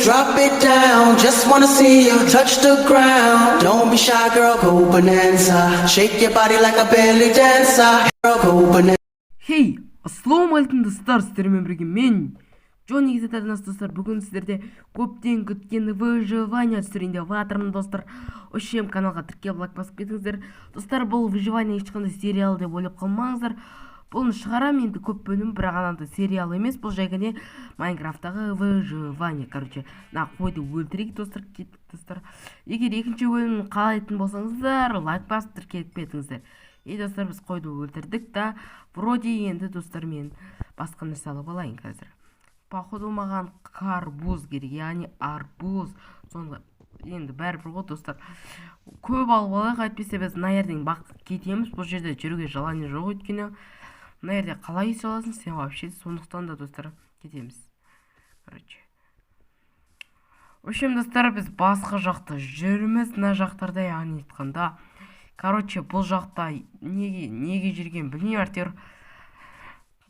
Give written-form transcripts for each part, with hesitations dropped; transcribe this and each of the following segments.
Drop it down. Just wanna see you touch the ground. Don't be shy, girl, go bonanza. Shake your body like a belly dancer. Girl, go bonanza. Хей, ассалаумағалейкум, достар! Сіздермен бірге мен, Джонни KZ арнасы. Достар, бүгін сіздерде көптен күткен выживание түсірейін деп жатырмын, достар. Общем, каналға тіркеліп, лайк басып кетіңіздер. Достар, бұл выживание ешқандай сериал деп ойлап қалмаңыздар. Бұны шығарамын енді көп бөлім, бірақ анандай сериал емес, бұл жай ғана Майнкрафттағы выживание. Короче, мына қойды өлтірейік, достар, кеттік, достар. Егер екінші бөлімін қалайтын болсаңыздар, лайк басып, тіркеліп кетіңіздер. И, достар, біз қойды өлтірдік та, вроде. Енді, достар, мен басқа нәрсе алып алайын қазір. Походу, маған карбуз керек, яғни арбуз. Соны енді бәрібір ғой, достар, көп алып алайық, әйтпесе біз мына жерден бақ кетеміз. Бұл жерде жүруге желание жоқ, өйткені мына жерде қалай есе аласың сен вообще? Сондықтан да, достар, кетеміз. Короче, в общем, достар, біз басқа жақта жүрміз, мына жақтарда, яғни айтқанда. Короче, бұл жақта неге жүргенін білмеймін әйтеуір.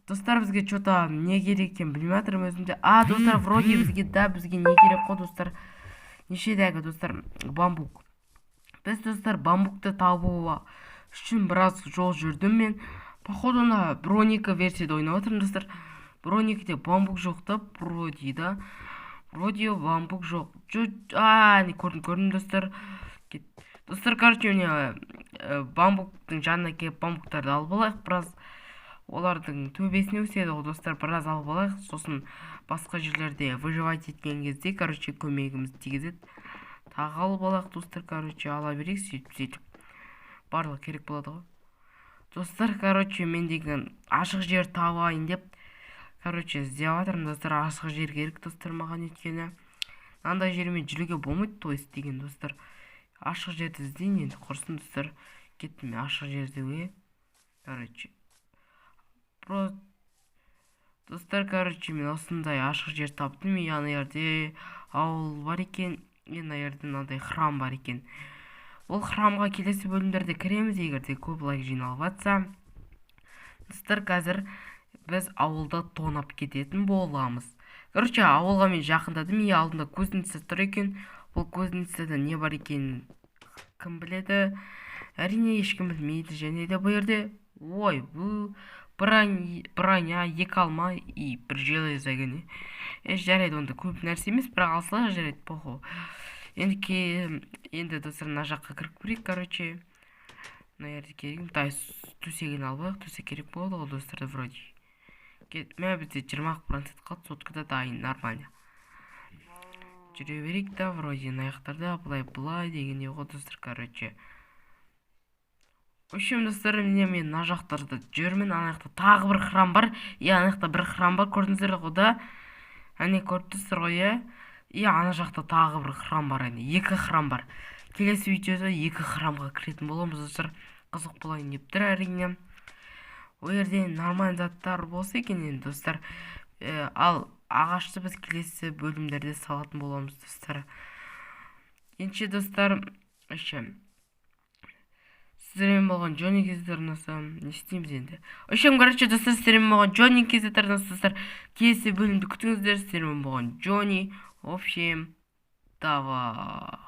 Достар, бізге че-то не керек екенін білмей жатырмын өзім де. А, достар, вроде бізге да, бізге не керек қой, достар? Нешедегі, достар, бамбук. Біз, достар, бамбукты табу үшін біраз жол жүрдім мен. Походу, мына 1.12 версияда ойнап жатырмын, достар. 1.12-де бамбук жоқ та вроде, да, вроде бамбук жоқ. А, не, көрдім, көрдім, достар. Достар, короче, міне, бамбуктың жанына келіп, бамбуктарды алып алайық біраз. Олардың төбесіне өседі ғой, достар. Біраз алып алайық, сосын басқа жерлерде выживать еткен кезде, короче, көмегіміз тигізеді. Тағы алып алайық, достар. Короче, ала берейік сөйтіп сөйтіп, барлығы керек болады ғой, достар. Короче, мен деген ашық жер табайын деп, короче, іздеп жатырмын, достар. Ашық жер керек, достар, маған, өйткені мынандай жермен жүруге болмайды. То есть деген, достар, ашық жерді іздейін енді, құрсын, достар. Кеттім мен ашық жер іздеуге. Короче, просто, достар, короче, мен осындай ашық жер таптым. И ана жерде ауыл бар екен, и мына жерде мынандай храм бар екен. Ол храмға келесі бөлімдерде кіреміз, егер де көп лайк жиналып жатса. Достар, қазір біз ауылда тонап кететін боламыз. Короче, ауылға мен жақындадым, и алдында кузница тұр екен. Бұл кузницада не бар екенін кім біледі? Әрине, ешкім білмейді. Және де бұл жерде, ой, бұл броня, екі алма и бір железо екен. Е, жарайды, онда көп нәрсе емес, бірақ алса, жарайды, похуй. Енді, достар, мына жаққа кіріп көрейік. Короче, мына жерде керек, дай, төсегін алып алайық. Төсек керек болады ғой, достар, вроде. Мә, бізде 20% қалды, соткада дайын, нормально жүре берейік та. Вроде мына жақтарда былай былай дегендей ғой, достар. Короче, в общем, достар, міне, мен мына жақтарда жүрмін. Ана жақта тағы бір храм бар, и ана жақта бір храм бар, көрдіңіздер ғой да? Әне, көріп тұрсыздар ғой, иә? И ана жақта тағы бір храм бар, әне, екі храм бар. Келесі видеода екі храмға кіретін боламыз, достар. Қызық болайын деп тұр, әрине. Ол жерде нормальный заттар болса екен енді, достар. Ал ағашты біз келесі бөлімдерде салатын боламыз, достар. Ендеше, достар, вообще, сіздермен болған Джонни KZ арнасы. Не істейміз енді? В общем, короче, достар, сіздермен болған Джонни KZ арнасы. Достар, келесі бөлімді күтіңіздер. Сіздермен болған Джонни. В общем, давай.